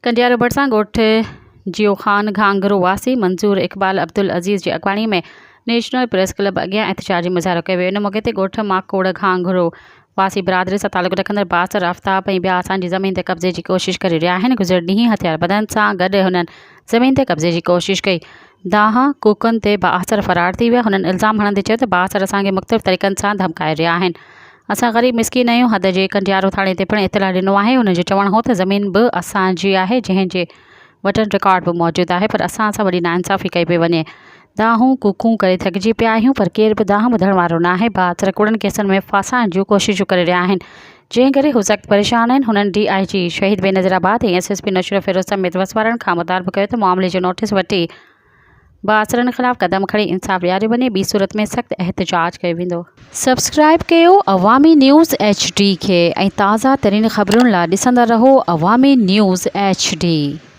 ڪنڊيارو ڀرسان ڳوٺ جيو خان گهانگهرو واسي منظور اقبال عبدالعزيز جي اڳواڻي ۾ نيشنل پريس ڪلب اڳيان احتجاجي مظاهرو ڪيو ويو. ان موقعي تي ڳوٺ ماڪوڙ گهانگهرو واسي برادري سان تعلق رکندڙ بااثر آفتاب ۽ ٻيا اسان جي زمين تي قبضي جي ڪوشش ڪري رهيا آهن. گذريل ڏينهن هٿياربندن سان گڏ هنن زمين تي قبضي جي ڪوشش ڪئي. دانهن ڪوڪن تي بااثر فرار ٿي ويا. هنن الزام هڻندي چيو ته بااثر اسان کي مختلف طريقن سان ڌمڪائي رهيا آهن. اسان غريب مسڪين آهيون حد جي ڪنڊيارو ٿاڻي تي پڻ اطلاع ڏنو آهي هن جو چوڻ هو ته زمين به اسان جي آهي جنهن جي وٽن رڪارڊ به موجود آهي پر اسان سان وڏي ناانصافي ڪئي پئي وڃي دانهون ڪوڪون ڪري ٿڪجي پيا آهيون پر ڪير به دانهن ٻڌڻ وارو ناهي بااثر ڪوڙن ڪيسن ۾ ڦاسائڻ جون ڪوششون ڪري رهيا آهن جنهن ڪري هو سخت پريشان آهن هنن ڊي I جي شهيد Benazirabad ۽ S S P Naushahro Feroze سميت وس وارن کان مطالبو ڪيو ته معاملي جو نوٽيس وٺي بااثرن خلاف قدم کڻي انصاف ڏياريو وڃي ٻي صورت ۾ سخت احتجاج ڪيو ويندو. سبسڪرائب ڪيو عوامي نيوز ايڇ ڊي کي ۽ تازه ترين خبرن لا ڏسندا رهو عوامي نيوز ايڇ ڊي.